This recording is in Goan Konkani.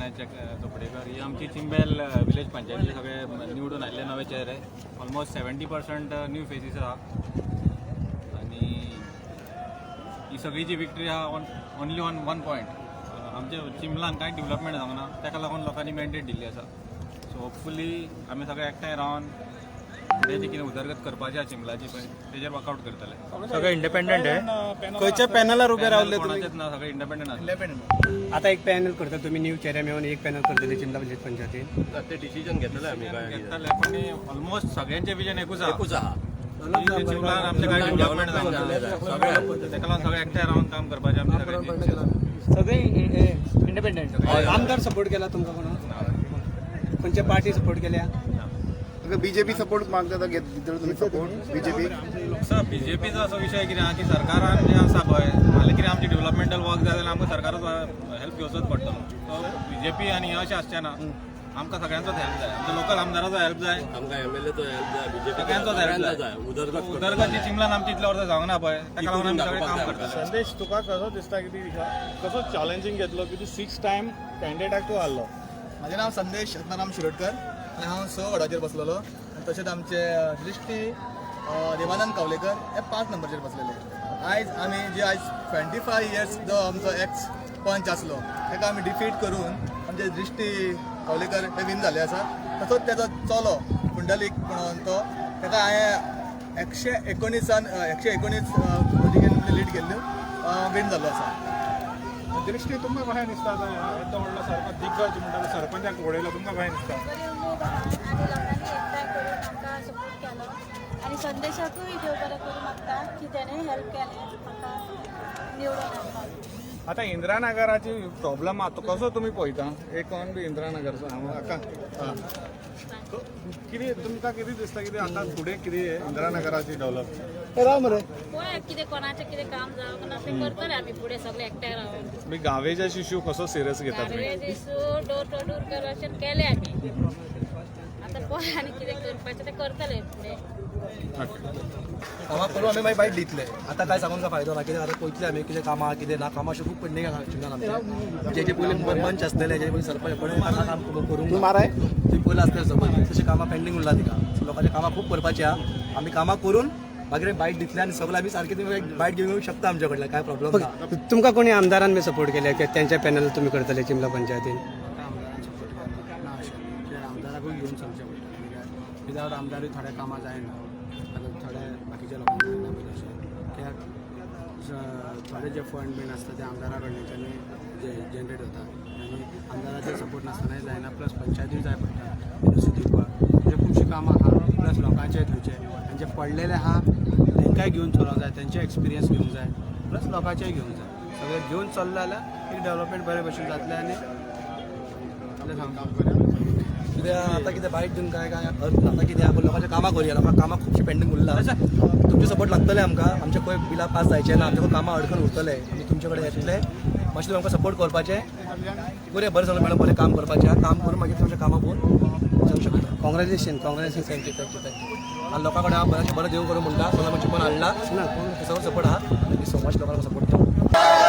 विनायक चोपडेकर. ही आमची चिंबेल विलेज पंचायतीचे सगळे निवडून आयिल्ले नवे चेहरे. ऑलमोस्ट 70% न्यू फेसीस आहा आनी ही सगळी जी विक्ट्री आहा on only on one point. आमच्या चिंबलान कांय डिवलपमेंट जावंक ना, ताका लागून लोकांनी मॅन्डेट दिल्ली आसा. सो होपफुली आमी सगळे एकठांय रावन फुडें जी कितें उदरगत करपाची आहा चिंबलाची पळय, तेजेर वर्कआउट करतले. सगळे इंडिपेंडंट आहे. खंयच्या पॅनलार उबे रावले तुम्ही? कोणाचेच ना, सगळे इंडिपेंडंट आसा. आता एक पॅनल करता तुम्ही, न्यू चेहरे मेळून एक पॅनल करतले चिंबला विलेज पंचायतीन? ते डिसिजन घेतले आमी काय. घेतले, पण ऑलमोस्ट सगळ्यांचे विजन एकूच आहा. एकूच आहा. की चिंबलान आमचे काय डेव्हलपमेंट जावंक जाय, ताका लागून सगळे एकठांय रावन काम करपाचें आमचें सगळ्यांचें इच्छा आसा. सगळे इंडिपेंडंट. आमदार सपोर्ट केला तुमकां कोणा? खंयच्या पार्टी सपोर्ट केल्या? बीजेपी सपोर्ट मागता तर दितले तुम्ही सपोर्ट बीजेपी? सर, बीजेपीचो असो विशय कितें आहा की सरकारान जें आसा पळय, नाल्यार कितें आमची डेव्हलपमेंटल वर्क जाय जाल्यार आमकां सरकाराचो हेल्प घेवचोच पडटलो. सो बीजेपी आनी हें अशें आसचें ना, आमकां सगळ्यांचोच हेल्प जाय. आमच्या लोकल आमदाराचो हेल्प जाय. आमकां एमएलएचो हेल्प जाय, बीजेपी. सगळ्यांचोच हेल्प जाय. जाय उदरगत. उदरगत जी चिंबलान आमची इतल्या वर्सां जावंक ना पळय, ताका लागून आमी सगळें काम करतले. संदेश, तुका कसो दिसता की कसो चॅलेंजींग घेतलो की तूं सिक्स टायम कॅन्डिडेटाक तूं हारलो? म्हजें नांव संदेश आत्माराम शिरोडकर आनी हांव स वडाचेर बसलेलो आनी तशेंच आमचे दृश्टी देवानंद कावलेकर हे 5 नंबरचेर बसलेले. आयज आमी जे आयज 25 इयर्स जो आमचो एक्स पंच आसलो, ताका आमी डिफीट करून आमचे दृश्टी कावलेकर हे विन जाल्ले आसा. तसोच तेजो चलो पुंडलीक म्हणून तो, ताका हांवें 119 119 वोटिंगेन लीड केल्ल्यो, विन जाल्लो आसा. दृश्टी, तुमकां कशें दिसता आतां येदो व्हडलो सारको दिग्गज म्हणटा तो सरपंचाक उडयलो, तुमकां कशें दिसता? बरें मोग आहा आनी लोकांनी एकठांय करून आमकां सपोर्ट केलो आनी संदेशाकूय देव बरें करूं मागता की तेणें हेल्प केलें म्हाका निवडून हाडपाक. आतां इंदिरानगराची प्रॉब्लम आहा, तो कसो तुमी पळयता? एक ऑन बी इंदिरानगरचो हाका कितें तुमकां कितें दिसता कितें आतां फुडें कितें इंदिरानगराची डेव्हलप? पळय, कितें कोणाचें कितें काम जावंक ना तें करतले आमी फुडें सगळे एकठांय रावन. मी गावेजाची इश्यू कसो सिरियस घेता तुमी? Garbage issue door to door corruption केलें आमी. आतां पळय आनी कितें करपाचें तें करतले फुडें. कामां करून आमी मागीर बायट दितले. आतां काय सांगून काय फायदो ना. कित्याक आतां पळयतले आमी कितें कामां कितें ना. कामां अशें खूब पेंडींग आहा चिंबलान आमचे. जेजे पयलीं पंच आसलेले, जेजे पयलीं सरपंच, कोणें काम करूंक ना. ती पयलीं आसतले सरपंच, तशें कामां पेंडींग उरला तिका. सो लोकांची कामां खूब करपाची आहा. आमी कामां करून मागीर बायट दितले आनी सगळें आमी सारकें तुमी बायट घेवंक शकता आमच्या कडल्यान, काय प्रॉब्लम ना. तुमकां कोणी आमदारान बी सपोर्ट केल्या की त्यांच्या पॅनल तुमी करतले चिंबला पंचायतीन? आमदारान सपोर्ट केला ना अशें कित्याक आमदाराकूय घेवन चलचें पडटा, कित्याक विदावट आमदारूय थोड्या कामां जायना. आतां थोडे बाकीच्या लोकांक जायना पळय तशें, कित्याक थोडे जे फंड बीन आसता ते आमदारा कडल्याच्यानूय जे जनरेट जाता आनी आमदाराचे सपोर्ट नासतनाय जायना. प्लस पंचायतूय जाय पडटा एनओसी दिवपाक. म्हणजे खुबशीं कामां आहा, प्लस लोकांचे थंयचे आनी जे पडलेले आहा तेंकांय घेवन चलोंक जाय, तेंचे एक्सपिरियन्स घेवंक जाय, प्लस लोकांचेय घेवंक जाय. सगळें घेवन चल्लें जाल्यार एक डेवलपमेंट बरे भशेन जातलें आनी इतलें सांगता. कित्याक आतां कितें बायट दिवन काय काय अर्थ ना. आतां कितें आहा, लोकांच्या कामां करुया. लोकांक कामां खुबशीं पेंडींग उरला. तुमचे सपोर्ट लागतले आमकां. आमचे खंय बिलां पास जायचे ना, आमचे कामां अडकून उरतले. आमी तुमचे कडेन येतले. मातशें तुमी आमकां सपोर्ट करपाचें. बरें बरें सगळें मॅडम, बरें काम करपाचें आहा. काम करून मागीर तुमच्या कामां पळोवन जावंक शकता. Congratulation, congratulation. Thank you, thank you, thank you. आनी लोकां कडेन हांव बरें बरें देव करूं म्हणटा. सगळें चिंबून हाडला, सगळो सपोर्ट आहा. Thank you so much लोकांक सपोर्ट केला.